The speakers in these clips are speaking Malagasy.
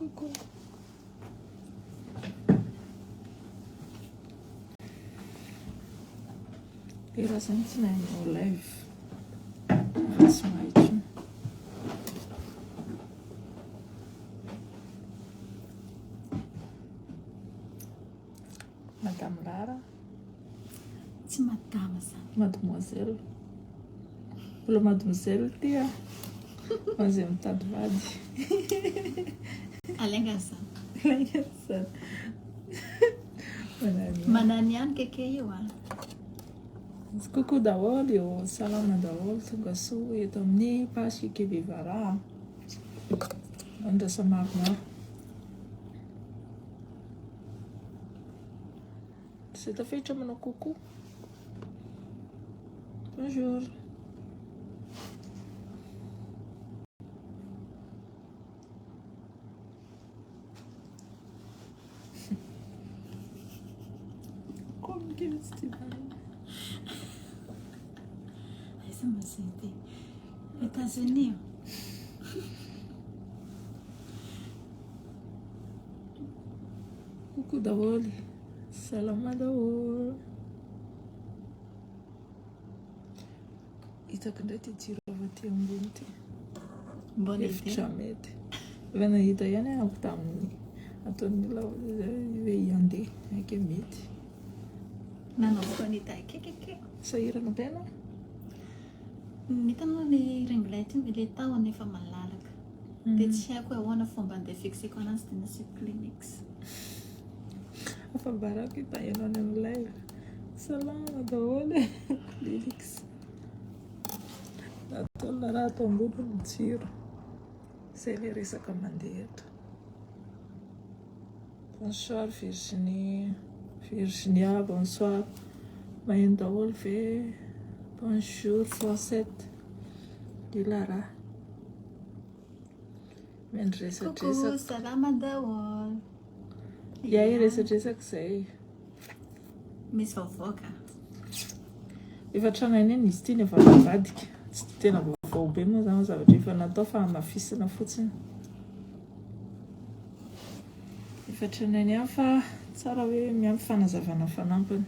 Coucou. Lera zany tsy nahay nanao live. Efa tsy mahay intsony. Madame Lara. Tsy madama zany. Mademoiselle. Mbola mademoiselle ty a. Ho an'izay mitady vady. Alaingana zany. Alaingana zany. Manany. Manany ihany keke io a. Coucou daholo io, salama daholo, tonga soa eto amin'ny page Keke Vivara. Andrasa maromaro. Tsy tafiditra manao coucou. Bonjour. Comme kely tsy tia Aiza ma zay ty? États-Unis. Coucou daholo, salama daholo. Hitako indray ity jiro avy aty ambony ity. Bonne idée. Hevitra mety. Efa nahita ihany aho tamin'ny ataon'ny olona hoe handeha, haika mety. Nanao bonne idée kekeke. Sahirana be ianao? Ny hitanao le ring light iny le tahony efa malalaka. Dia tsy haiko hoe ahoana fomba andeha fixeko anazy dia nasiako Kleenex. Afa-baraka io tahianao any amin'ny live. Salama daholo e. Kleenex. Nataon'ny raha ato ambony ny jiro. Izay ilay resaka mandeha eto. Bonsoir Virginie. Virginia, bonsoir. Maheno daholo ve? Bonjour Francette. Ilara. Miandry Coucou, resadresaka. salama daholo. Iay resadresaka izay. Misy vaovao ka. Efa tranainy eny izy ity no efa navadika. Tsy dia tena vaovao be moa izany zavatra efa natao fa hamafisina fotsiny. Efa tranainy ihany fa tsara hoe miampy fanazavana fanampiny.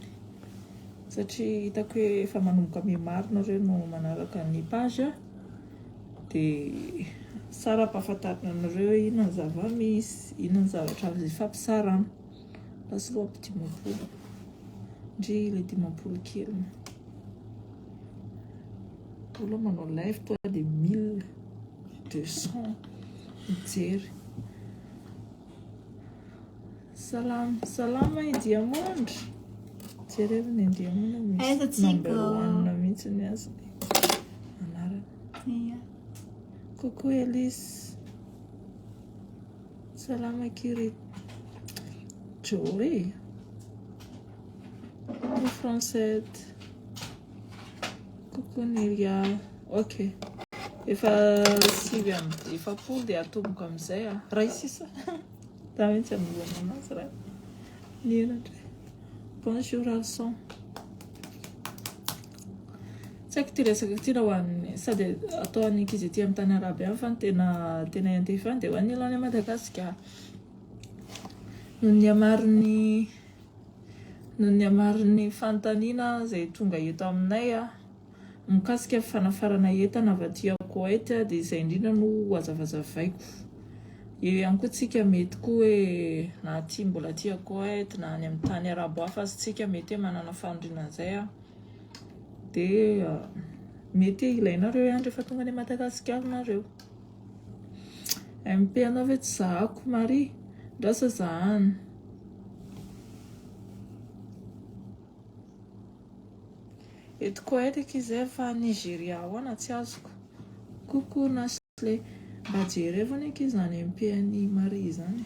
Satria hitako hoe efa manomboka mihamaro nareo no manaraka ny page dia tsara ampahafantarina anareo hoe inona ny zava-misy, inona ny zavatra azo ifampizarana. Lasa aloha ampy 50. Ndry ilay 50 kely. Mbola manao live toa dia 1200 mijery. Salama, salama i Diamondra. Jereo ny Diamondra misy Aiza tsika? number one mihitsy ny azy anarana. Ia. Coucou Elise. Salama Kiri. Joey. Coucou Francette. Coucou Niria. Ok. Efa 49 dia atomboka amin'izay a. Ray sisa. Za mihitsy anovana anazy ray. Nihena indray. Bonjour Alson. Tsy haiko ity resaka ity raha ho an'ny sady atao an'ny ankizy aty amin'ny tany arabo ihany fa ny tena tena iantefany dia ho an'ny olona any Madagasikara. Noho ny hamaron'ny noho ny hamaron'ny fanontaniana izay tonga eto aminay mikasika ny fanafarana entana avy aty Koweït dia izay indrindra no ho hazavazavaiko. Eo ihany koa tsika mety koa hoe na aty mbola aty Koweït na any amin'ny tany arabo hafa aza tsika mety hoe manana faniriana an'izay dia mety ilainareo ihany rehefa tonga any Madagasikara nareo. MP anao ve tsy zahako Marie? Ndrasa zahana. Eto Koweït akia izay fa Nigeria ahoana tsy azoko. Coucou Nasle. Mba jerevo anie akia izany MP an'i Marie izany.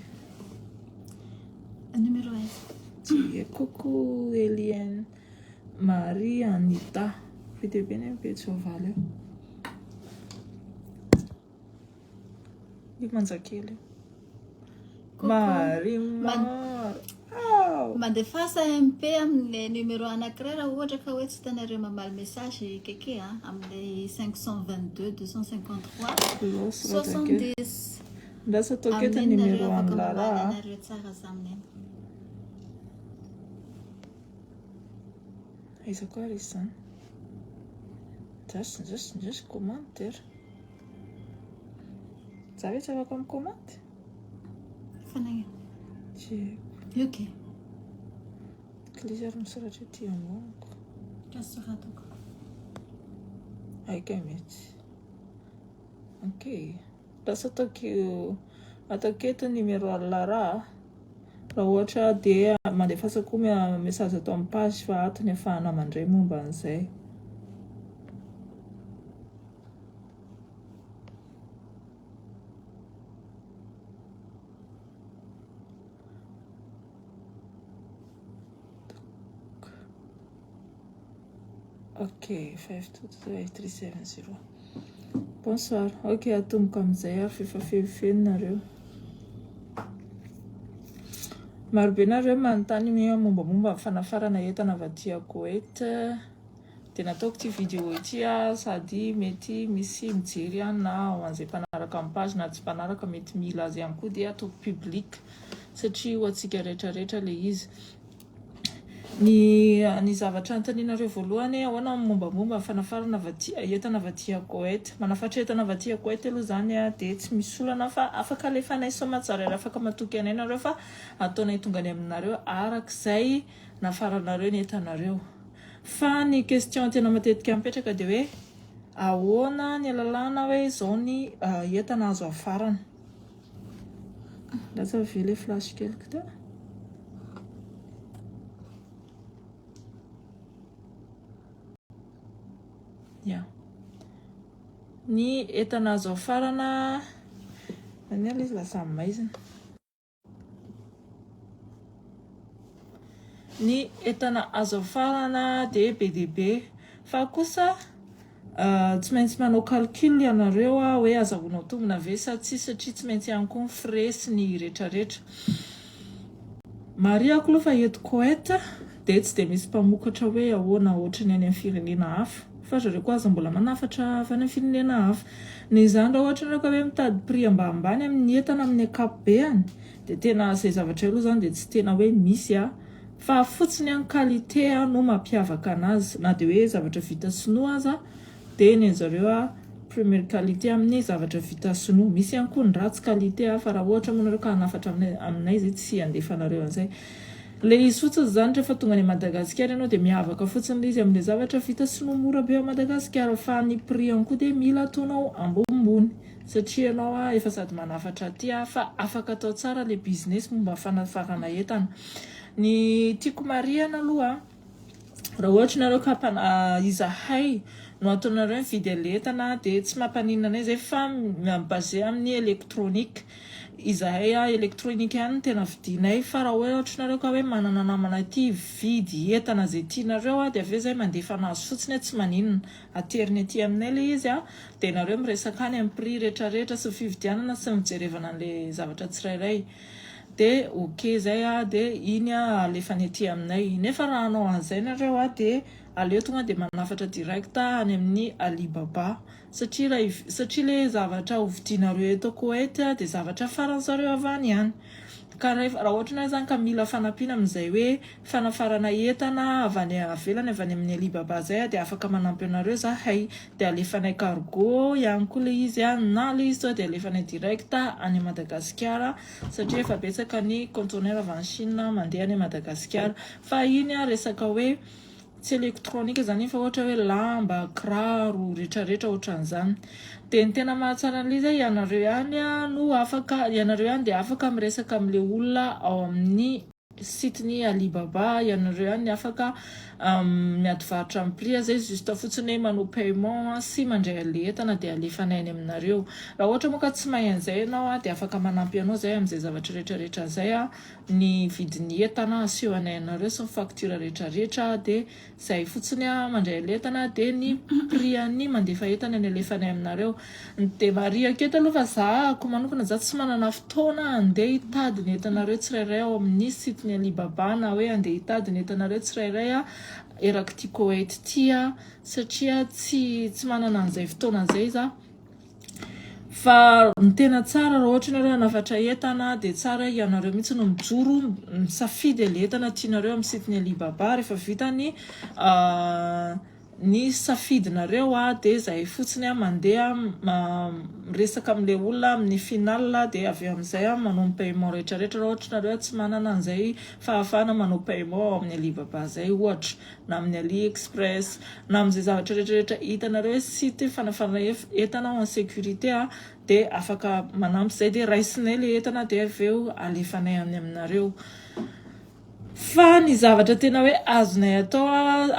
Numéro aiza? Tsy coucou Eliane Marie Anita. Be dia be ny MP tsy voavaly eo. Io manjakely io. Marimar. Mandefasa MP amin'ny numéro anankiray raha ohatra ka hoe tsy hitanareo mamaly message keke a, amin'ilay 522 253 70. Lasa ataoko eto Amin'iny numéro nareo afaka an'i Lara mamaly a. anareo tsara za amin'iny. Aiza koa ary izy izany? Ndraso, ndraso, ndraso, commentaire. Za ve tsy afaka mi-commenter? Fa nagnino? Tsy haiko. Io ke. Ilay izy ary misoratra ety amboniko. Ka soratako. Hay kay mety. Ok. Lasa ataoko ataoko eto ny numéro an'i Lara a. Raha ohatra dia mandefasa koa message ato amin'ny page fa ato ny ahafahana mandray momba an'izay. Ok, 5225370. Bonsoir. Ok, atomboka amin'izay ary f'efa fenofeno nareo. Maro be nareo manontany ny mombamomba ny fanafarana entana avy aty Koweït. Dia nataoko ity vidéo ity sady mety misy mijery na ho an'izay mpanaraka amin'ny page na tsy mpanaraka mety mila azy ihany koa dia ataoko public satria ho antsika rehetrarehetra ilay izy. Ny ny zavatra anontanianareo voalohany hoe ahoana ny mombamomba ny fanafarana avy aty entana avy aty Koweït. Manafatra entana avy aty Koweït aloha izany dia tsy misy olana fa afaka alefanay soamantsara ary afaka matoky anay nareo fa ataonay tonga any aminareo arak'izay nafaranareo ny entanareo. Fa ny question tena matetika mipetraka dia hoe ahoana ny alalana hoe izao ny entana azo afarana. Lasa ve ilay flash keliko teo? Ya. Ny entana azo afarana, any ilay izy lasa maizina. Ny entana azo afarana dia be dia be fa kosa tsy maintsy manao calcul ianareo hoe azahoanao tombona ve sa tsia satria tsy maintsy ihany koa ny frais sy ny retraretra. Marihako aloha fa eto Koety dia tsy dia misy mpamokatra hoe ahoana ohatry ny any amin'ny firenena hafa fa zareo koa aza mbola manafatra avy any amin'ny firenena hafa. Noho izany raha ohatra ianareo ka hoe mitady prix ambanimbany amin'ny entana amin'ny ankapobeany dia tena izay zavatra aloha izany dia tsy tena hoe misy a! Fa fotsiny an qualité no mampiavaka anazy na dia hoe zavatra vita sinoa aza dia ny an'zareo a première qualité amin'ny zavatra vita sinoa. Misy ihany koa ny ratsy qualité a fa raha ohatra moa nareo ka hanafatra aminay aminay izay tsy handefa anareo an'izay. Ilay izy fotsiny izany rehefa tonga any Madagasikara ianao dia miavaka fotsiny ilay izy amin'ilay zavatra vita sinoa mora be ao Madagasikara fa ny prix ihany koa dia mila ataonao ambonimbony satria ianao a efa sady manafatra aty a fa afaka atao tsara ilay business momba ny fanafarana entana. Ny tiako marihana aloha raha ohatra nareo ka izahay no ataonareo mividy an'ilay entana dia tsy mampaninona anay izay fa mi-baser amin'ny électronique. Izahay électronique ihany no tena vidinay fa raha ohatra nareo ka hoe manana namana aty hividy entana izay tianareo dia avy eo izahay mandefa anazy fotsiny tsy maninona. Ateriny aty aminay ilay izy dia nareo miresaka any amin'ny prix retraretra sy ny fividianana sy ny fijerevana an'ilay zavatra tsirairay. Dia ok izay dia iny alefany aty aminay. Nefa raha hanao an'izay nareo dia aleo tonga dia manafatra direct any amin'ny Alibaba. Satria raha satria le zavatra ho vidianareo eto Koety dia zavatra faran'ny zareo avy any ihany. Ka raha raha ohatra nareo zany ka mila fanampiana amin'izay hoe fanafarana entana avy any avelany avy any amin'ny Alibaba zay dia afaka manampy anareo zahay. Dia alefanay cargo ihany koa le izy na le izy tonga dia alefanay direct any Madagasikara satria efa betsaka ny conteneur avy any Chine mandeha any Madagasikara. Fa iny resaka hoe Tsy elektronika izany iny fa ohatra hoe lamba, kiraro, retraretra ohatran'izany. Dia ny tena mahatsara an'ilay izy ianareo ihany no afaka, ianareo ihany dia afaka miresaka amin'ilay olona ao amin'ny site-n'ny Alibaba, ianareo ihany afaka miady varotra amin'ny prix zay juste fotsiny hoe manao paiement sy mandray an'ilay entana dia alefanay any aminareo. Raha ohatra moa ka tsy mahay an'izay ianao dia afaka manampy anao izay amin'izay zavatra retraretra izay. ny vidin'ny entana aseho anay anareo sy ny facture rehetra rehetra dia zay fotsiny a mandray an'ilay entana dia ny prix an'ny mandefa entana ny alefanay aminareo dia marihako eto aloha fa za ko manokana za tsy manana fotoana andeha hitady ny entanareo tsirairay ao amin'ny site ny Alibaba na hoe andeha hitady ny entanareo tsirairay a erak'ity Koweït ity a satria tsy tsy manana an'izay fotoana izay za. Fa ny tena tsara raha ohatra nareo hanafatra entana dia tsara ianareo mihitsy no mijoro misafidy ilay entana tianareo amin'ny site-n'ny Alibaba rehefa vita ny ny safidinareo dia izay fotsiny mandeha miresaka amin'ilay olona amin'ny final dia avy eo amin'izay manao ny paiement rehetra rehetra raha ohatra nareo tsy manana an'izay fahafahana manao paiement ao amin'ny Alibaba izay ohatra na amin'ny AliExpress na amin'izay zavatra rehetra rehetra hitanareo hoe site fanafarana entana en sécurité dia afaka manampy izay dia raisinay ilay entana dia avy eo alefanay any aminareo. Fa ny zavatra tena hoe azonay atao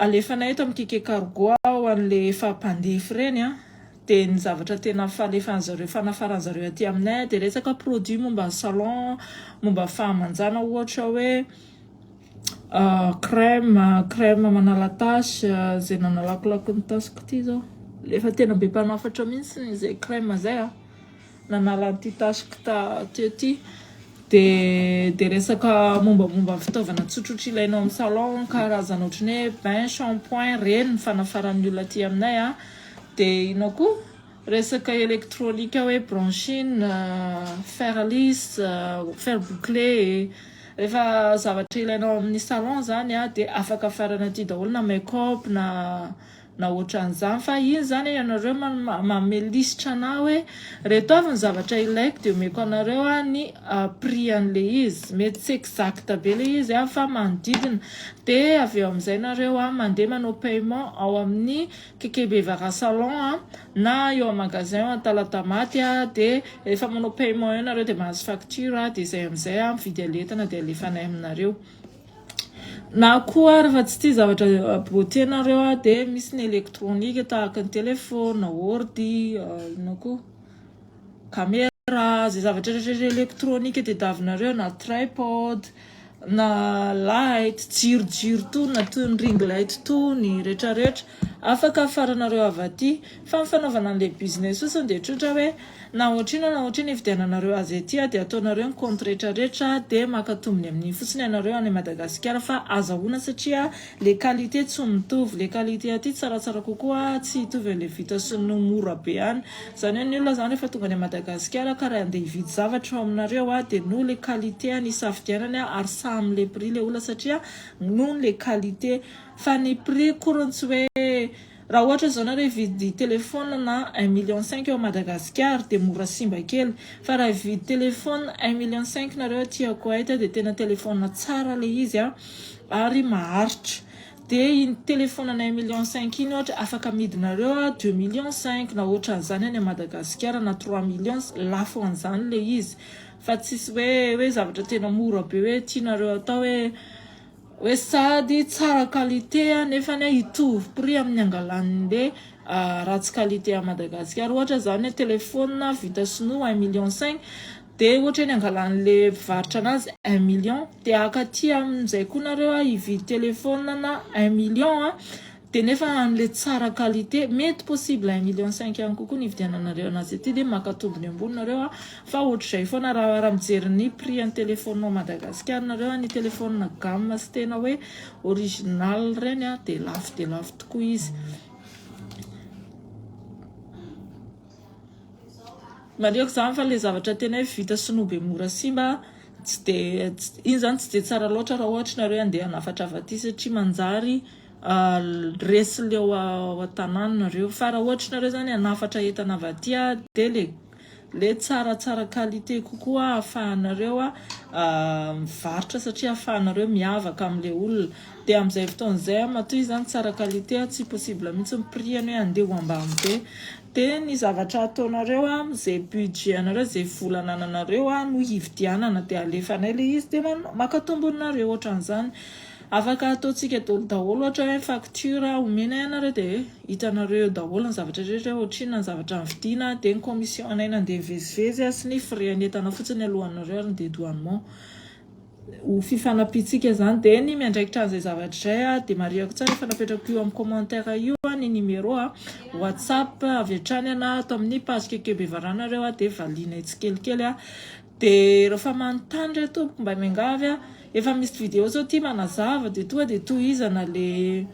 alefanay eto amin'ny Kike Cargo ho an'ilay efa mpandefy ireny dia ny zavatra tena falefan'zareo fanafaran'zareo aty aminay dia resaka produit momba ny salon momba ny fahamanjana ohatra hoe Crème, crème manala tache, izay nanalakolako ny tasiko ity zao. Efa tena be mpanafatra mihitsy izay crème izay a. Nanala an'ity tasiko teo ity. Dia dia resaka mombamomba ny fitaovana tsotsotra ilainao amin'ny salon, karazana ohatran'ny hoe bain, shampoing, ireny ny fanafaran'ny olona aty aminay a. Dia inona koa? Resaka elektronika hoe branchine, fer lisse, fer bouclé, rehefa zavatra ilainao amin'ny salon zany dia afaka afarana aty daholo na make up na na ohatran'izany fa iny zany ianareo manome lisitra anah hoe reto avy ny zavatra ilaiko dia omeko anareo ny prix an'le izy, mety tsy exact be le izy fa manodidina dia avy eo amin'izay nareo mandeha manao paiement ao amin'ny Kekebe Vara Salon a, na eo am magasin eo Antalatamaty a, de rehefa manao paiement eo nareo de mahazo facture a, de zay amizay a mividy anle entana de alefanay aminareo. Na koa rehefa tsy tia zavatra beauté nareo a, de misy ny électronique tahaka ny téléphone, ordi, inona koa, camera, zay zavatra rehetra électronique tediavinareo na tripod, na light, jirojiro tony na toy ny ring light tony, retraretra, afaka afaranareo avy aty, fa ny fanaovana an'ilay business fotsiny dia tsotra hoe na ohatrino na ohatrino hividiananareo azy aty dia ataonareo ny compte retraretra dia maka tombony amin'iny fotsiny ianareo any Madagasikara fa azahoana satria le qualité tsy mitovy, le qualité aty tsaratsara kokoa tsy hitovy an'ilay vita sinoa mora be any. Zany hoe ny olona zany rehefa tonga any Madagasikara ka raha andeha hividy zavatra ao aminareo a dia noho le qualité ny isafidianany ary samy le prix le olona satria noho le qualité fa ny prix akoriny tsy hoe raha ohatra zao nareo hividy téléphone na un million cinq eo Madagasikara dia mora simba kely fa raha hividy téléphone un million cinq nareo aty Koweït dia tena téléphone tsara le izy a ary maharitra Dia iny téléphone ana un million cinq iny ohatra afaka amidinareo a deux millions cinq na ohatran'izany any Madagasikara na trois millions, lafo an'izany le izy fa tsisy hoe hoe zavatra tena mora be hoe tianareo atao hoe hoe sady tsara qualité nefany hitovy prix amin'ny angalan'le ratsy qualité à Madagasikara ohatra zany hoe téléphone vita sinoa un million cinq Dia ohatra hoe ny angalan'le mpivarotra anazy un million dia haka aty amin'izay koa nareo a hividy téléphone na un million a dia nefa an'le tsara qualité mety possible un million cinq ihany kokoa ny hividiananareo anazy aty dia maka tombony ambony nareo a fa ohatr'izay foana raha raha mijery ny prix an'ny téléphone ao Madagasikara nareo a ny téléphone gamme sy tena hoe original ireny a dia lafo dia lafo tokoa izy. Marihiko izany fa ilay zavatra tena hoe vita sinoa be mora simba tsy dia iny izany tsy dia tsara loatra raha ohatra nareo handeha hanafatra avy aty satria manjary resy leo ao an-tanàna nareo fa raha ohatra nareo izany hanafatra entana avy aty dia le le tsaratsara qualité kokoa ahafahanareo mivarotra satria ahafahanareo miavaka amin'ilay olona dia amin'izay fotoana izay matoa izy izany tsara qualité tsy possible mihitsy ny prix-ny hoe handeha ho ambany be Dia ny zavatra ataonareo a, izay budget anareo, izay vola anananareo a no hividianana dia alefanay ilay izy dia maka tombony nareo ohatran'izany. Afaka ataontsika daholo daholo ohatra hoe facture omena ianareo dia hitanareo eo daholo ny zavatra rehetra hoe ohatrinona ny zavatra nividiana dia ny commission anay nandeha nivezivezy sy ny frais an'entana fotsiny alohanareo ary ny dédouanement. Ho fifanampiantsika izany dia ny miandraikitra an'izay zavatra izay a dia marihako tsara efa napetrako io amin'ny commentaire io a ny numéro a whatsapp avy hatrany na ato amin'ny page Keke Bevarano nareo a dia valianay tsikelikely a dia rehefa manontany re tompoko mba miangavy a efa misy vidéo zao ty manazava dia tonga dia tohizana le.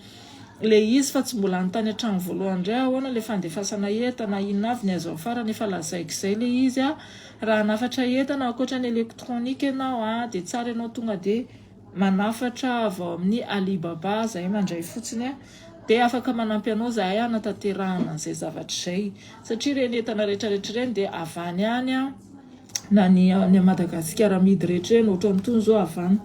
le izy fa tsy mbola nanontany hatramin'ny voalohany indray ahoana le fandefasana entana, inona avy ny azo afarana, efa lazaiko izay le izy a, raha hanafatra entana ankoatra ny électronique ianao a, dia tsara ianao tonga dia manafatra avy ao amin'ny Alibaba zahay mandray fotsiny a, dia afaka manampy anao zahay hanatanterahana an'izay zavatra izay, satria ireny entana rehetrarehetra ireny dia avy any any a, na ny any Madagasikara amidy rehetra ireny ohatran'itony zao avy any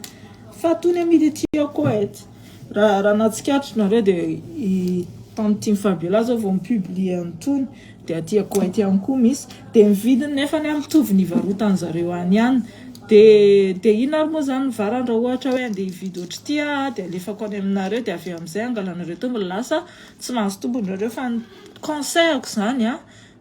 fa tony amidy aty Koety raha raha nahatsikaritra nareo dia i tantine Fabiola zao vao mi-publier an'itony dia aty Koety ihany koa misy dia ny vidiny nefany a mitovy ny ivarotan zareo any ihany dia dia inona ary moa zany ny varany raha ohatra hoe andeha hividy ohatr'ity aho dia alefako any aminareo dia avy eo amin'izay angalanareo tombony lasa tsy mahazo tombony nareo fa ny conseil-ko zany a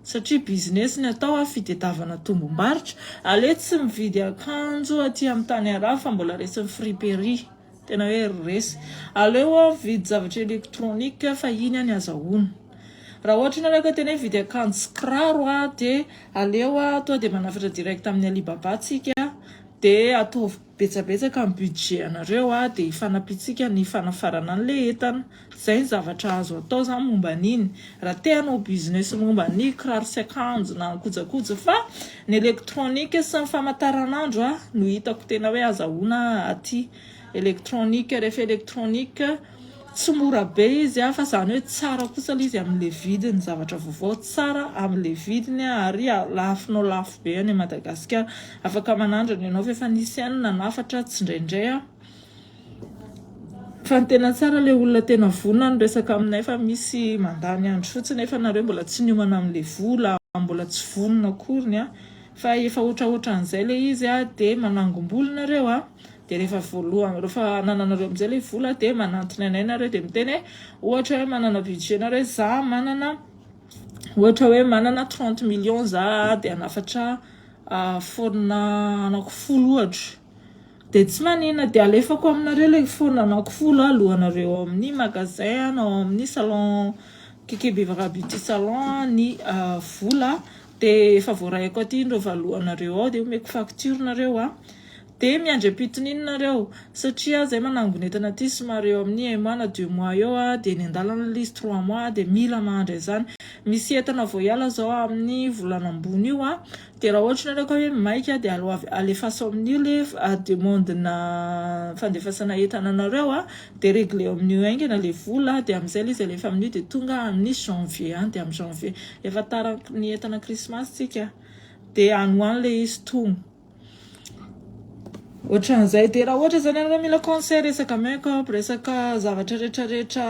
Satria business ny atao a, fitedavana tombom-barotra. Aleo tsy mividy akanjo aty amin'ny tany arabo fa mbola resin'ny friperie. Tena hoe resy. Aleo aho mividy zavatra électronique fa iny any azahoana. Raha ohatra ianareo ka tena hoe hividy akanjo sy kiraro a, dia aleo a tonga dia manafatra direct amin'ny Alibaba tsika dia ataovy betsabetsaka ny budget anareo a, dia hifanampiantsika ny fanafarana an'ilay entana. Zay ny zavatra azo atao zany momba an'iny raha te hanao business momba ny kiraro sy akanjo na ny kojakoja fa ny électronique sy ny famataranandro a no hitako tena hoe azahoana aty électronique rehefa électronique tsy mora be izy a fa zany hoe tsara kosa le izy amin'le vidiny zavatra vaovao tsara amin'le vidiny ary lafinao lafo be any Madagasikara afaka manandrana ianao fa efa nisy ihany nanafatra tsindraindray a Fa ny tena tsara le olona tena vonona no resaka aminay fa misy mandany andro fotsiny nefa nareo mbola tsy niomana amle vola mbola tsy vonona akoriny a fa efa otraotran'izay le izy a de manangom-bola nareo a de rehefa voalohany rehefa anananareo amizay le vola de manantona anay nareo de miteny hoe ohatra hoe manana budget nareo za manana ohatra hoe manana 30 millions za de hanafatra phone anaky folo ohatra Dia tsy maninona dia alefako aminareo ilay phone anaky folo alohanareo ao amin'ny magasin na ao amin'ny salon Kiki Bivara Beauty Salon ny vola dia efa voarahiko aty ireo valohanareo ao dia omeko facture nareo a dia miandry am-pitoniana nareo satria zay manangona entana aty somary eo amin'ny un mois na deux mois eo a dia ny an-dalana ilay izy trois mois dia mila mahandry an'izany misy entana vao hiala zao amin'ny volana ambony io a Dia raha ohatra nareo ka hoe maika dia aloavy alefaso amin'io le demande na fandefasana entana anareo a, dia regleo amin'io haingana le vola dia amin'izay le izy alefa amin'io dia tonga amin'ny janvier any, dia amin'ny janvier efa tara ny entana krismasy tsika dia any ho any le izy tonga. Ohatran'izay, dia raha ohatra zany ianareo mila conseil resaka make up, resaka zavatra retraretra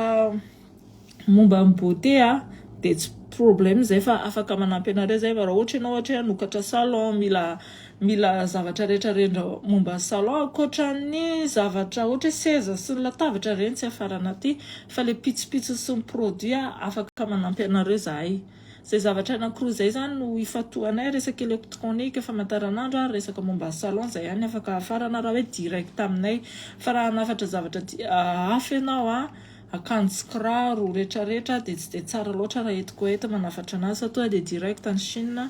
momba ny beauté a, dia tsy problème zay fa afaka manampy anareo zay fa raha ohatra ianao ohatra hoe hanokatra salon mila mila zavatra retraretra momba ny salon ankoatran'ny zavatra ohatra hoe seza sy ny latabatra ireny tsy hafarana aty fa le pitsopitsony sy ny produit a afaka manampy anareo zahay. Zay zavatra anankiroa zay zany no ifantohanay, resaka électronique, famantaranandro ary resaka momba ny salon zay ihany afaka hafarana raha hoe direct aminay fa raha hanafatra zavatra hafa ianao a, akanjo sy kiraro retraretra dia tsy dia tsara loatra raha entiko eto manafatra anazy fa tonga dia direct any Chine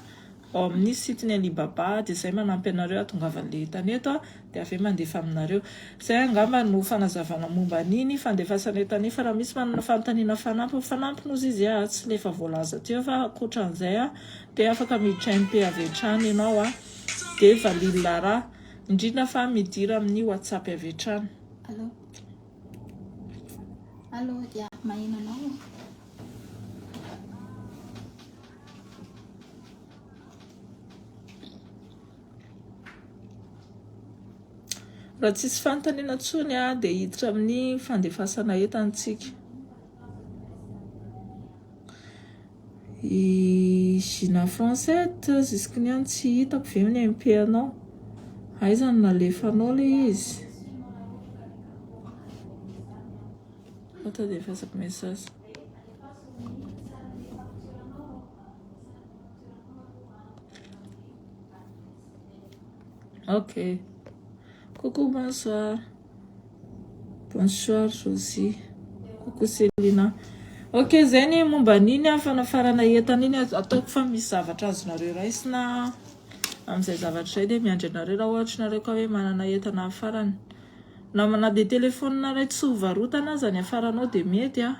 ao amin'ny site ny Alibaba dia zay manampy anareo hahatongavan'le entana eto a dia avy eo mandefa aminareo. Zay angamba no fanazavana momba an'iny fandefasana entana iny fa raha misy manana fanontaniana fanampiny fanampiny ozy izy a tsy le efa voalaza teo fa ankoatran'izay a dia afaka miditra MP avy hatrany ianao a dia valile raha indrindra fa midira amin'ny WhatsApp avy hatrany. Allô Allô ya maheno anao. Raha tsisy fanontaniana intsony a dia hiditra amin'ny fandefasana entana tsika. I Gina Francette, jusque ny any tsy hitako ve ny MP anao? Aiza no nalefanao ilay izy? Atadefasako message. Ok. Coucou, bonsoir. Bonsoir, Josie. Coucou, Célina. Ok, zay ny momba an'iny a fanafarana entana iny ataoko fa misy zavatra azonareo raisina amin'izay zavatra izay dia miandry anareo raha ohatra nareo ka hoe manana entana hafarana. Na na dia telefaonina iray tsy ho varotana aza ny hafaranao dia mety a.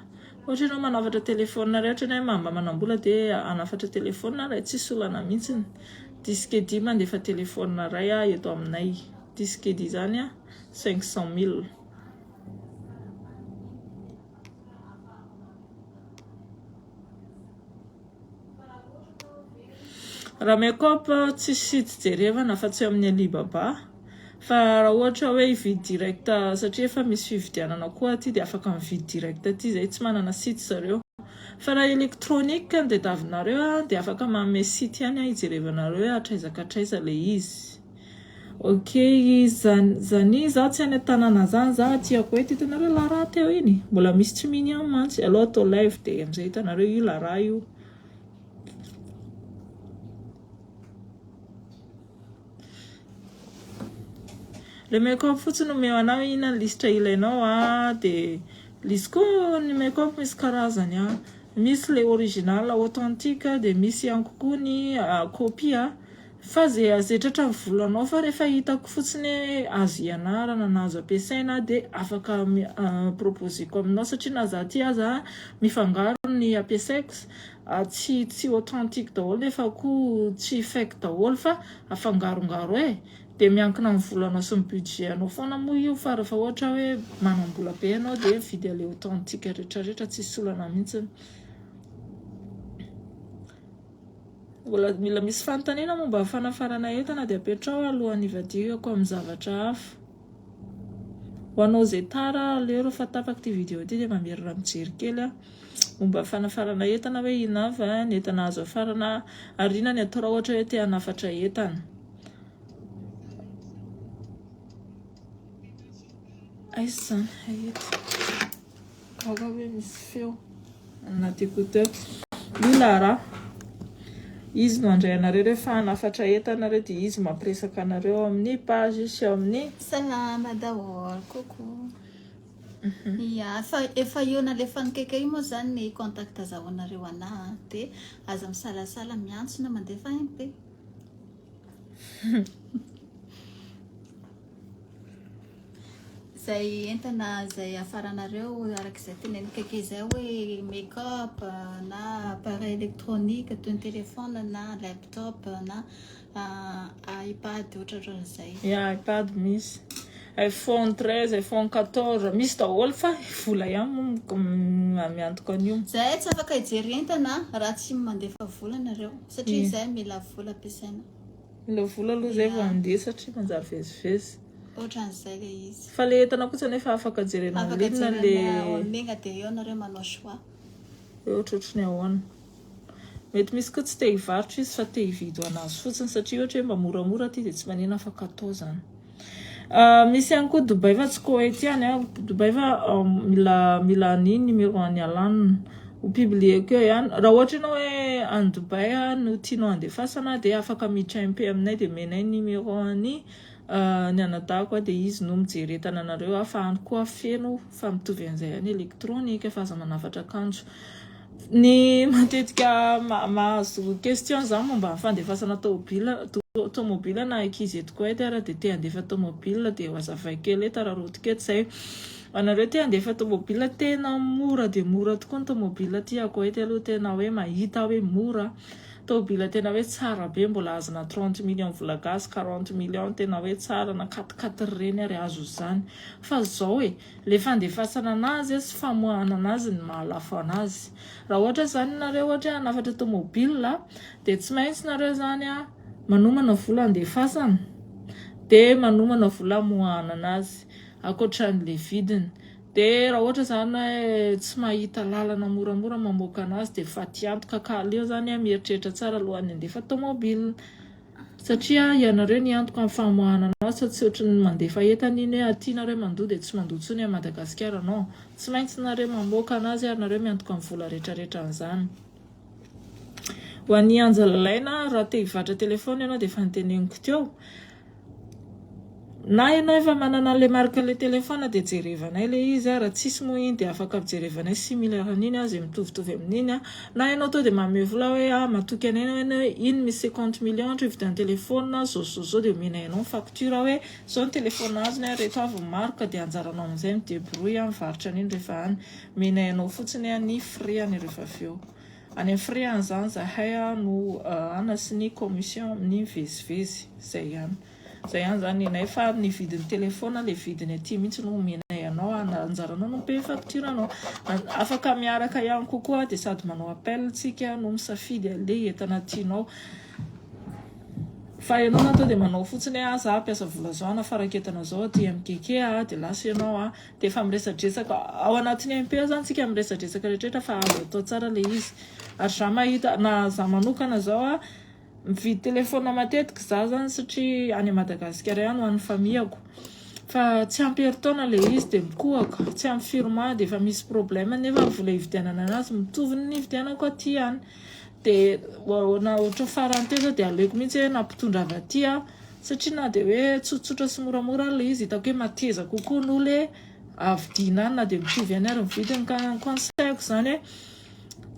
Ohatra ianao manafatra téléphone iray, ohatra hoe mba manam-bola dia hanafatra téléphone iray, tsisy olana mihitsy. Disque dur mandefa téléphone iray eto aminay. Disque dur izany 500 000. Raha make-up tsisy site jerevana fa tsy amin'ny Alibaba. Fa raha ohatra hoe hividy direct satria efa misy fividianana koa aty dia afaka mividy direct aty zay, tsy manana site zareo. Fa raha électronique no tadiavinareo dia afaka manome site ihany hijerevanareo hoe hatraiza ka hatraiza ilay izy. Ok, zany za tsy any an-tanàna zany, za aty Koety. Hitanareo Lara teo iny? Mbola misy tsy mino ihany mantsy. Aleo atao live dia amin'izay hitanareo io Lara io. Le make-up fotsiny omeo anao inona ny lisitra ilainao a, dia lisy koa ny make-up misy karazany a. Misy le original authentique dia misy ihany kokoa ny copie a. Fa ze ze tratra ny volanao fa rehefa hitako fotsiny hoe azo ianarana na azo ampiasaina dia afaka proposeko aminao satria na za aty aza mifangaro ny ampiasaiko, tsy tsy authentique daholo nefa koa tsy fake daholo fa afangarongaro e. Dia miankina amin'ny volanao sy ny budget anao foana moa io fa rehefa ohatra hoe manam-bola be ianao dia mividy an'ilay authentique rehetrarehetra tsisy olana mihitsy. Mbola mila misy fanontaniana momba ny fanafarana entana dia apetraho alohan'ny hivadihako amin'ny zavatra hafa. Ho anao izay tara aleo rehefa tapaka ity vidéo ity dia mamerina mijery kely aho momba ny fanafarana entana hoe inona avy ny entana azo afarana ary inona ny atao raha ohatra hoe te hanafatra entana. Aiza izany? Eto. Gaga hoe misy feo anaty écouteur. Io Lara. Izy no handray anareo rehefa hanafatra entana nareo dia izy mampiresaka anareo amin'ny page sy ao amin'ny Salama daholo, coucou. Ya, efa efa io nalefan'ny Keke io moa zany ny contact azahoanareo anahy dia aza misalasala miantso na mandefa MP. Izay entana izay hafaranareo araka izay tenenin'i Keke izay hoe make up na appareil électronique toy ny téléphone na laptop na iPad ohatrohatran'izay. Ya, iPad misy. iPhone 13, iPhone 14, misy daholo fa vola ihany moa miantoka an'io. Zahay tsy afaka hijery entana raha tsy mandefa vola nareo satria izahay mila vola ampiasaina. Mila vola aloha zay vao handeha satria manjary vezivezy. Ohatran'izay le izy. Fa le entana kosa nefa afaka jerena en Afaka ligne jerena le en ligne dia eo nareo manao choix. Hoe ohatrohatry ny ahoana. Mety misy koa tsy te hivarotra izy fa te hividy ho anazy fotsiny satria ohatra hoe mba moramora aty dia tsy manina afaka atao zany. Misy ihany koa Dubaï fa tsy Koweït ihany a. Dubaï fa mila mila ny numéro an'i Alan. Ho publier-ko eo ihany. Raha ohatra ianao hoe any Dubaï no tianao handefasana dia afaka miditra MP aminay dia omenay numéro an'i ny anadahiko dia izy no mijery entana anareo fa any koa feno fa mitovy an'izay ihany électronique fa aza manafatra akanjo. Ny matetika mahazo question za momba ny fandefasana tômôbila tômôbila na ankizy eto Koety ary dia te handefa tômôbila dia hazavaiko kely eto araraotiko eto izay. Anareo te handefa tômôbila tena mora dia mora tokoa ny tômôbila aty Koety aloha tena hoe mahita hoe mora. Tômôbila tena hoe tsara be mbola azona 30 millions vola gasy 40 millions tena hoe tsara na quatre quatre ireny ary azo izany. Fa zao e, Le fandefasana anazy sy famoahana anazy ny mahalafo anazy. Raha ohatra zany nareo ohatra hoe hanafatra tomobile dia tsy maintsy nareo zany manomana vola handefasana dia manomana vola hamoahana anazy ankoatran'le vidiny. Dia raha ohatra zany hoe tsy mahita lalana moramora mamoaka anazy dia fatiantoka ka aleo zany mieritreritra tsara alohan'ny handefa tomobile. Satria ianareo niantoka amin'ny famoahana anazy fa tsy ohatry ny mandefa entana iny hoe aty nareo mandoa dia tsy mandoa intsony any Madagasikara non. Tsy maintsy nareo mamoaka anazy ary nareo miantoka amin'ny vola retraretra an'izany. Ho an'i Anja Lalaina, raha te hivarotra téléphone ianao dia efa noteneniko teo. Na ianao efa manana an'ilay marque ilay téléphone dia jerevanay ilay izy a, raha tsisy moa iny dia afaka ampijerevanay similaire an'iny a, izay mitovitovy amin'iny a. Na ianao tonga dia manome vola hoe ah matoky anay ianao hoe iny misy 50 millions ohatra hividianana téléphone zao sy zao sy zao dia omenay anao ny facture hoe zao ny téléphone azony a, reto avy ny marque dia anjaranao amin'izay mi-debrouille mivarotra an'iny rehefa any. Omenay anao fotsiny ny frais-ny rehefa avy eo. Any amin'ny frais-ny izany zahay no ana sy ny commission amin'ny mivezivezy. Izay ihany. Izay ihany izany nenay fa ny vidin'ny téléphone ilay vidiny aty mihitsy no omenay anao, anjaranao no mi-payer facture anao. Afaka miaraka ihany kokoa dia sady manao appel tsika no misafidy an'ilay entana tianao. Fa ianao na to dia manao fotsiny hoe ah za hampiasa vola zao hanafaraketana zao aty MKK ah dia lasa ianao ah dia efa miresadresaka ao anatin'ny MP ao zany tsika miresadresaka rehetrarehetra fa azo atao tsara ilay izy. Ary za mahita na za manokana zao ah Mividy telephone matetika za zany satria any Madagasikara ihany ho an'ny famille-ko. Fa tsy ampy herintaona le izy dia mikohaka, tsy ampy firy mois dia efa misy problème nefa ny vola hividianana anazy mitovy ny nividianako aty ihany. Dia na ohatra farany teo zao dia aleoko mihitsy hoe nampitondra avy aty aho satria na dia hoe tsotsotra sy moramora ary le izy hitako hoe mateza kokoa noho le vidiana any na dia mitovy ihany ary ny vidiny. Ka ny conseil-ko zany hoe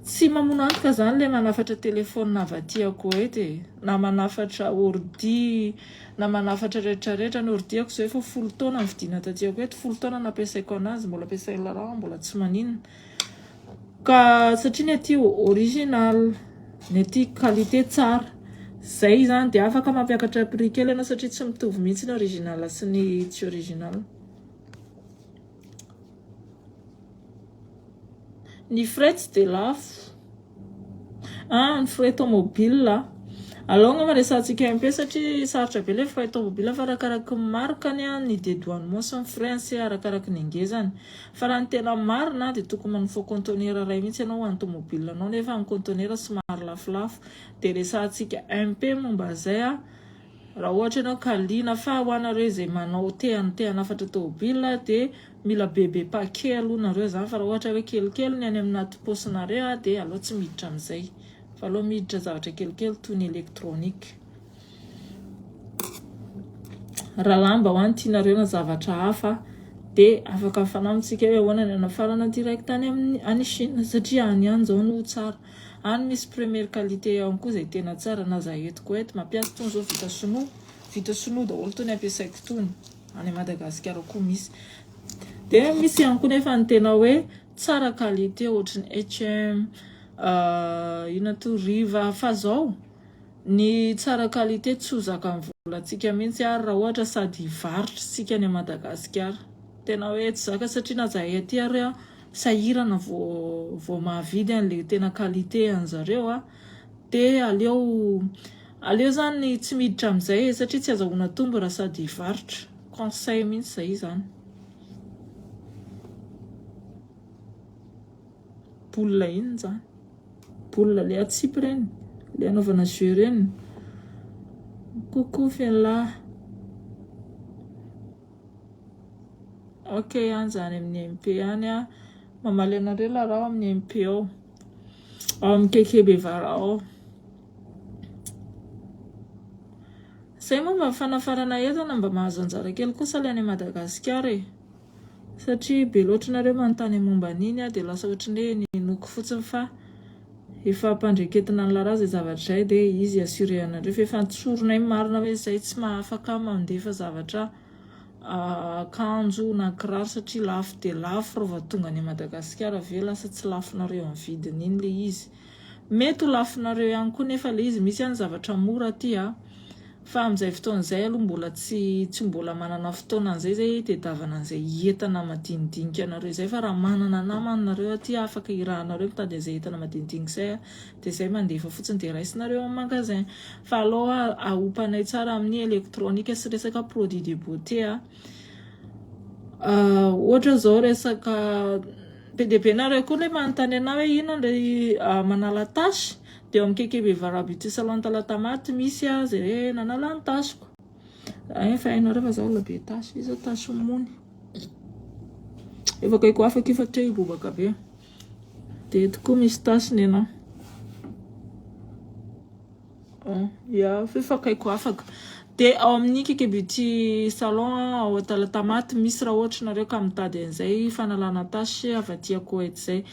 Tsy mamono antoka zany le manafatra telephone avy aty a Koety e, na manafatra ordi, na manafatra rehetra rehetra, ny ordi ako zao efa folo taona nividiana taty a Koety, folo taona nampiasaiko anazy, mbola ampiasain'i Laurent mbola tsy maninona, ka satria ny aty original, ny aty qualité tsara, zay zany de afaka mampiakatra prix kely ianao satria tsy mitovy mihitsy ny original sy ny tsy original. Ny frais tsy dia lafo. Ah, ny frais tomobile. Aleo angamba resahantsika MP satria sarotra be ilay frais tomobile fa arakaraky ny marque-ny ny dédouanement sy ny frais sy arakaraky ny hangezany. Fa raha ny tena marina dia tokony manofa conteneur iray mihitsy ianao ho an'ny tomobile anao nefa ny conteneur somary lafolafo. Dia resahantsika MP momba an'izay ah. Raha ohatra ianao ka liana fa ho anareo izay manao te te hanafatra tômôbila dia mila bebe paquet aloha nareo zany fa raha ohatra hoe kelikely ny any aminaty paosinareo dia aleo tsy miditra amin'izay fa aleo miditra zavatra kelikely toy ny électronique. Raha lamba ho any tianareo na zavatra hafa dia afaka mifanamintsika hoe ahoana ny hanafarana direct any amin'ny any Chine satria any ihany izao no tsara. Any misy première qualité ihany koa izay tena tsara na za eto koa eto mampiasa itony zao vita sinoa, vita sinoa daholo itony ampiasaiko itony, any Madagasikara koa misy. Dia misy ihany koa nefa ny tena hoe tsara qualité ohatry ny HM, inona to Riva fa zao ny tsara qualité tsy ho zakan'ny volantsika mihitsy ary raha ohatra sady hivarotra isika any Madagasikara. Tena hoe tsy zaka satria na zahay aty ary sahirana vao vao mahavidy an'le tena qualité an'zareo a, de aleo aleo zany tsy miditra amin'izay e satria tsy azahoana tombo raha sady hivarotra, conseil mihitsy zay zany. Boule inona zany? Boule le atsipy reny, le anaovana jeu reny. Coucou Fenla. Ok any zany amin'ny MP any a. Mamaly anareo la raha amin'ny MP ao. Ao amin'ny KK Bevara ao. Zay moa mba fanafarana entana mba mahazo anjara kely kosa le any Madagasikara e. Satria be loatra nareo manontany momba an'iny dia lasa ohatran'ny hoe ninoako fotsiny fa efa ampandreketina an'i Lara izay zavatra izay dia izy assurer anareo fa efa tsorinay marina hoe izay tsy mahafaka mandefa zavatra akanjo na kiraro satria lafo dia lafo raha vao tonga any Madagasikara avy eo lasa tsy lafonareo amin'ny vidiny iny ilay izy. Mety ho lafonareo ihany koa nefa ilay izy, misy ihany zavatra mora aty a. Fa amin'izay fotoana izay aloha mbola tsy tsy mbola manana fotoana an'izay zay hitedavana an'izay entana madinidinika anareo izay fa raha manana namana nareo aty afaka irahanareo mitady an'izay entana madinidinika izay a dia izay mandefa fotsiny dia raisinareo amin'ny magasin fa aleo ahompanay tsara amin'ny électronique sy resaka produit de beauté a ohatra zao resaka be dia be nareo koa ilay manontany anah hoe inona ilay manala tasy Dia eo amin'ny KK Bevara Beauty Salon Talatamaty misy aho izay hoe nanala ny tasiko. Efa hainareo fa za olona be tasy. Io zao tasy mony. Efa akaiko afaka io fa tre bobaka be. Dia eto koa misy tasy nenah. Ya, fa efa akaiko afaka. Dia ao amin'ny Keke Beauty Salon ao Talatamaty misy raha ohatra nareo ka mitady an'izay fanalana tache avy aty Koety izay.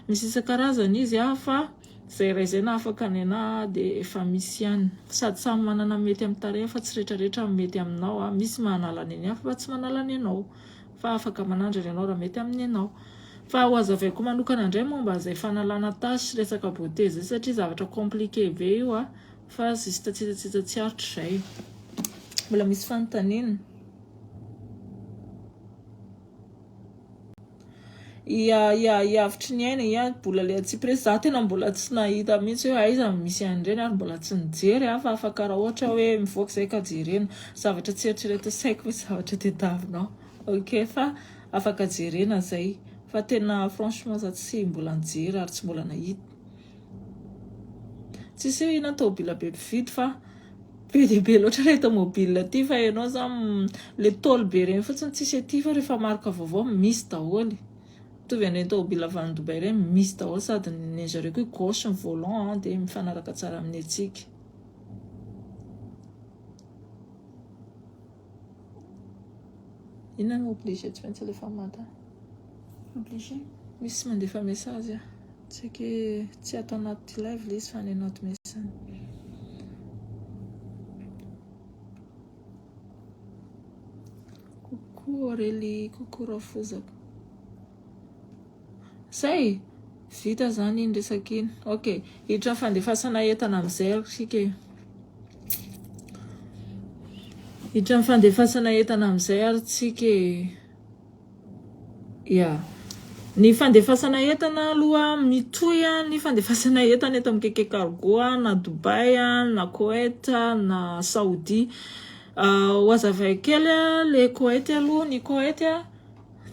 Misy isan-karazany izy fa izay iray izay na afaka ny anah dia efa misy ihany. Sady samy manana mety amin'ny tarehiny fa tsy retraretra ny mety aminao. Misy manala ny an'ny hafa fa tsy manala ny anao. Fa afaka manandrana ianao raha mety amin'ny anao. Fa ho azavaiko manokana indray momba izay fanalana tache sy resaka beauté izay satria zavatra compliqué be io a. Fa juste tsitsatsitsa tsy aritra izay. Mbola misy fanontaniana? Ia ia ia avotry ny aina ia mbola le atsipresy za tena mbola tsy nahita mihitsy hoe aiza no misy an'ireny ary mbola tsy nijery aho fa afaka raha ohatra hoe mivoaka izay ka jerena. Zavatra tsy eritreretin'ny saiko mihitsy zavatra tediavinao. Ok fa afaka jerena zay fa tena franchement za tsy mbola nijery ary tsy mbola nahita. Tsisy hoe inona tômôbila be mpividy fa be dia be loatra ilay tômôbila aty fa ianao zany le tôly be ireny fotsiny tsisy aty fa rehefa marque vaovao misy daholo. Mitovy an'ireny tômôbila avy any Dubaï ireny misy daholo sady ny an-dry zareo koa gauche ny volant dia mifanaraka tsara amin'ny antsika. Inona no obligé tsy maintsy alefa mada? Obligé? Misy mandefa message ah. Tsy haiko hoe tsy ato anaty live ilay izy fa any anaty message. Coucou Aurélie, coucou Rafozako. Zay! Vita zany iny resaka iny. Ok, hiditra fandefasana entana amin'izay ary isika e. Hiditra amin'ny fandefasana entana amin'izay ary tsika e. Ya. Ny fandefasana entana aloha mitohy ny fandefasana entana eto amin'ny KK Cargo na Dubaï na Koweït na Saoudi. Ho azavaiko kely le Koweït aloha, ny Koweït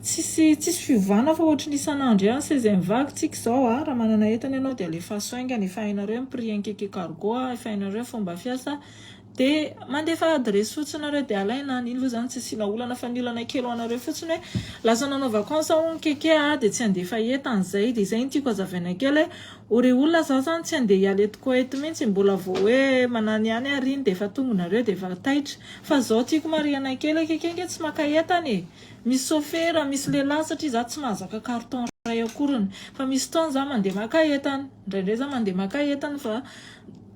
Tsisy tsisy fiovana fa ohatry ny isan'andro ihany seizième vague tsika izao a, raha manana entana ianao dia alefaso haingana, efa hainareo ny prix an'i Keke Cargo a, efa hainareo ny fomba fiasa dia mandefa adiresy fotsiny nareo dia alaina any, iny aloha izany tsy asiana olana fa ny olana kely ho anareo fotsiny hoe lasa nanao vacances hono Keke a dia tsy handefa entana izay, dia izay no tiako hazavaina kely hoe o ry olona za zany tsy handeha hiala eto Koety mihitsy mbola vao hoe manany ihany ary iny dia efa tonga nareo dia efa taitra fa izao tiako marihana kely hoe Keke ange tsy maka entana e! Misy sôfera, misy lehilahy satria za tsy mahazaka carton iray akoriny. Fa misy fotoana za mandeha maka entana. Indraindray za mandeha maka entana fa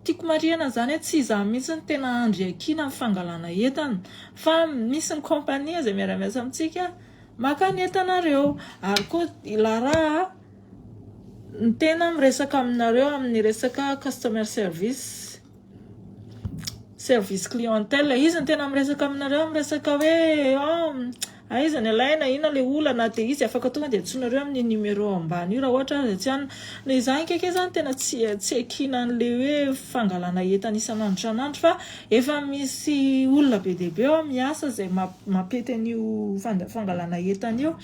tiako marihana zany hoe tsy izaho mihitsy no tena andry iankiana amin'ny fangalana entana fa misy ny compagnie izay miara-miasa amintsika maka ny entanareo. Ary koa i Lara ny tena miresaka aminareo amin'ny resaka customer service. Service clientèle, izy no tena miresaka aminareo amin'ny resaka hoe ah, aiza ny alaina, inona le olana, dia izy afaka tonga dia antsoinareo amin'ny numéro ambany io raha ohatra ary tsy any. Noho izany keke zany tena tsy tsy ekina an'le hoe fangalana entana isan'andro isan'andro fa efa misy olona be dia be ao miasa izay mampety an'io fangalana entana io.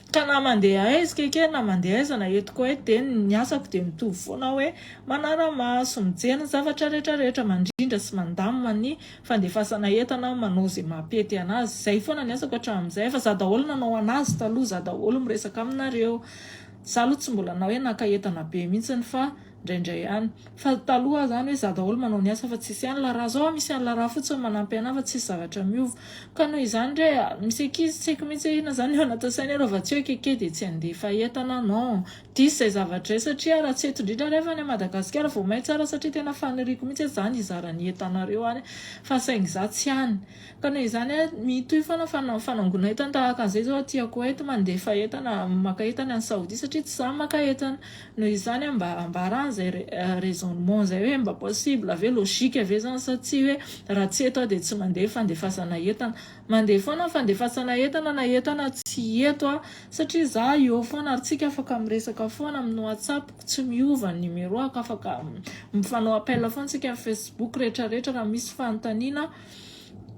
Ka na mandeha aiza keke na mandeha aiza na eto Koety dia ny asako dia mitovy foana hoe Manara-maso, mijery ny zavatra rehetra rehetra, mandrindra sy mandamina ny fandefasana entana, manao izay mampety anazy. Izay foana ny asako hatramin'izay. Efa za daholo nanao anazy taloha, za daholo miresaka aminareo. Za aloha tsy mbola na hoe naka entana be mihitsiny fa indraindray ihany. Fa taloha aho izany hoe za daholo manao ny asa fa tsisy an'i Lara. Zao aho misy an'i Lara fotsiny manampy anahy fa tsisy zavatra miova. Ka noho izany re, misy ankizy tsy haiko mihitsy hoe inona izany eo anatin'ny sainy hoe raha vao tsy eo Keke dia tsy handefa entana, non. Diso izay zavatra izay satria raha tsy eto indrindra refa any Madagasikara vao may tsara satria tena faniriako mihitsy hoe za nizara ny entanareo any fa saingy za tsy any ka noho izany a mitohy foana fanangona entana tahaka an'izay zao aty Koety mandefa entana maka entana any Saodia satria tsy za maka entana noho izany a mba ambara an'izay raisonnement izay hoe mba possible ve logique ve zany sa tsy hoe raha tsy eto aho dia tsy mandeha fandefasana entana Mandeha foana ny fandefasana entana na eto na tsy eto a! Satria za eo foana ary tsika afaka miresaka foana amin'ny whatsapp ko tsy miova ny numéro ako afaka mifanao appel foana tsika amin'ny facebook rehetra rehetra raha misy fanontaniana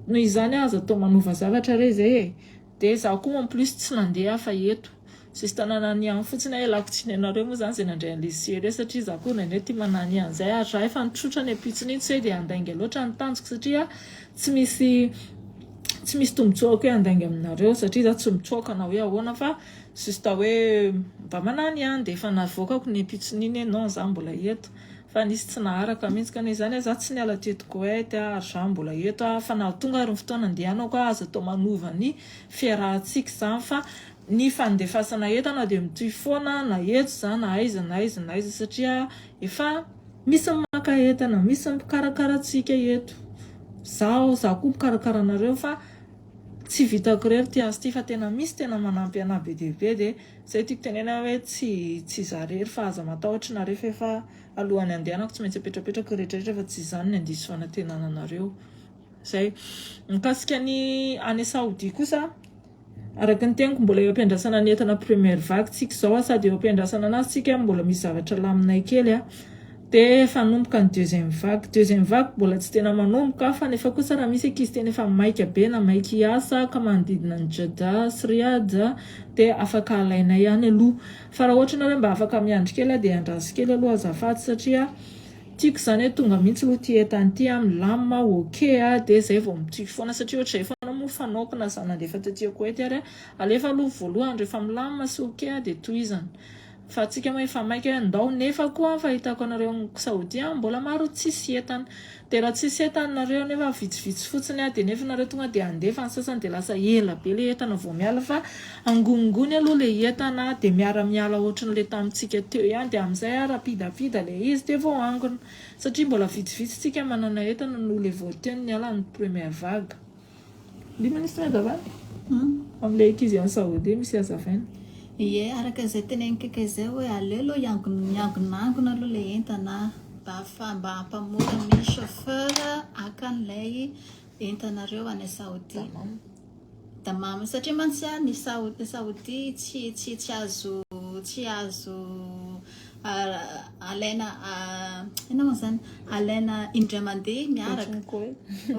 noho izany aza atao manova zavatra re zay e! De za koa en plus tsy nandeha fa eto Juste nananihany fotsiny aho ialako tsiny anareo moa zany zay nandray an'ilay sérieux satria za koa indraindray tia mananihany zay ary raha efa nitrotra ny ampitsony iny tsy hoe dia handainga loatra ny tanjoko satria tsy misy tsy misy tombotsoako hoe handainga aminareo satria za tsy mitsoaka na hoe ahoana fa juste hoe mba mananihany dia efa navoakako ny ampitsony iny hoe non za mbola eto. Fa nisy tsy naharaka mihitsy ka noho izany za tsy niala teto Koety ary za mbola eto fa na tonga ary ny fotoana andehanako aza atao manova ny fiarahantsika izany fa ny fandefasana entana dia mitohy foana na eto za na aiza na aiza na aiza satria efa misy ny maka entana misy ny mpikarakara antsika eto zaho za koa mikarakara anareo fa tsy vitako irery ity asa ity fa tena misy tena manampy anah be dia be dia Zay tiako tenenana hoe tsy tsy za rery fa aza matahotra nareo fa efa alohan'ny handehanako tsy maintsy apetrapetrako rehetra rehetra fa tsy izany ny handiso fanantenana anareo. Zay. Mikasika ny any Saodia kosa, araka ny teniko mbola eo am-piandrasana ny entana première vague tsika izao a, sady eo am-piandrasana anazy tsika mbola misy zavatra laminay kely a. Dia efa hanomboka ny deuxième vague. Deuxième vague mbola tsy tena manomboka fa nefa kosa raha misy ankizy tena efa maika be na maika hiasa ka manodidina an'i Jeddah sy Riyadh dia afaka alainay ihany aloha. Fa raha ohatra nareo mba afaka miandry kely dia andraso kely aloha azafady satria tiako izany hoe tonga mihitsy aloha ity entana ity a, milamina, ok dia izay vao mitohy foana satria ohatr'izay foana moa fanaoko na za nandefa taty Koety ary a, alefa aloha voalohany rehefa milamina sy ok dia tohizana. Fa tsika moa efa maika hoe ndao nefa koa fahitako anareo any Saodia mbola maro tsisy entana de raha tsisy entana nareo nefa vitsivitsy fotsiny a de nefa nareo tonga de handefa ny sasany de lasa ela be le entana vao miala fa angoningony aloha le entana de miara miala ohatran'ny le tamintsika teo ihany de amin'izay a rapidapida le izy de voaangona satria mbola vitsivitsy tsika manana entana noho le vao teo niala ny première vague. Ny minisitra hazavaina? Amin'ilay ankizy any Saodia misy hazavaina. Ie, araka izay tenenin'i Keke izay hoe aleo aloha hiangonangona aloha ilay entana mba ahafaha mba hampamora ny chauffeur haka an'ilay entanareo any Saodia. Damam. Satria mantsy ny Saodia tsy tsy tsy azo tsy azo alaina inona moa izany alaina indray mandeha miaraka hoe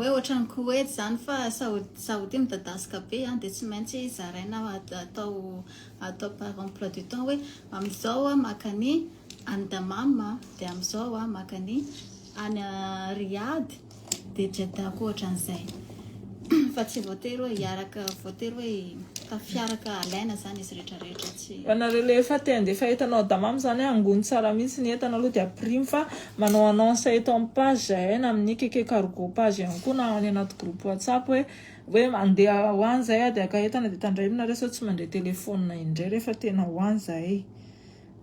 ohatran'ny Koety izany fa Saodia midadasika be an dia tsy maintsy zaraina atao atao par emploi du temps hoe amin'izao aho maka ny any Damam dia amin'izao aho maka ny any Riyad Dia Jeddah koa ohatran'izay. Fa tsy voatery hoe hiaraka, voatery hoe tafiaraka alaina zany izy rehetra rehetra tsy. Ho anareo le efa te handefa entana ao Damam zany a, angony tsara mihitsy ny entana aloha dia ampirimo fa manao annonce eto amin'ny page zahay na amin'ny KK Cargo page ihany koa na any anaty groupe WhatsApp hoe hoe andeha ho any zahay dia haka entana dia tandremo nareo sao tsy mandray téléphone indray rehefa tena ho any zahay.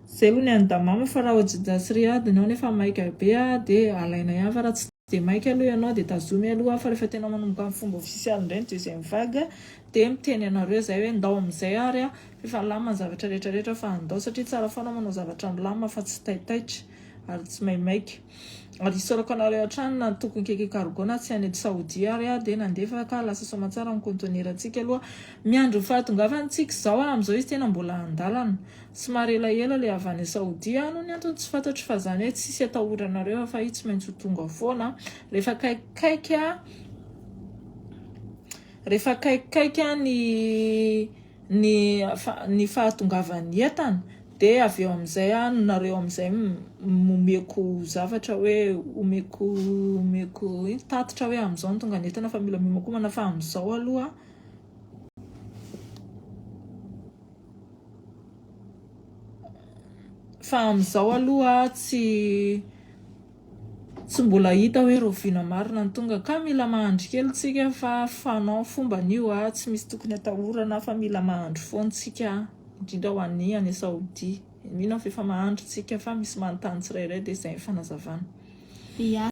Zay aloha ny any Damam fa raha ao Jeddah sy Riyadh ianao nefa maika be dia alaina ihany fa raha tsy dia maika aloha ianao dia tazomy aloha fa rehefa tena manomboka amin'ny fomba ofisialy indray ny deuxième vague dia miteny anareo zay hoe ndao amin'izay ary fa efa milamina ny zavatra rehetra rehetra fa andao satria tsara foana manao zavatra milamina fa tsy taitaitra ary tsy maimaika ary isaorako anareo hatrany na tokony KK Cargo na tsy any eto Saodia ary aho dia nandefa ka lasa soamantsara ny conteneur-ntsika aloha miandry ny fahatongavany tsika izao amin'izao izy tena mbola andalana Somary elaela le avy any Saodia noho ny antony tsy fantatro fa zany hoe tsisy atahoranareo fa io tsy maintsy ho tonga foana rehefa akaikikaiky rehefa akaikikaiky ny ny ny fahatongavan'ny entana dia avy eo amin'izay aho nareo amin'izay omeko zavatra hoe omeko omeko tatitra hoe amin'izao no tonga ny entana fa mila miomakomana fa amin'izao aloha Fa amin'izao aloha tsy tsy mbola hita hoe rahoviana marina ny tonga ka mila mahandry kely tsika fa fanao fombany io a, tsy misy tokony atahorana fa mila mahandry foana tsika indrindra ho an'ny any Saodia. Mino aho fa efa mahandry tsika fa misy manontany tsirairay dia izay ny fanazavana. Ia.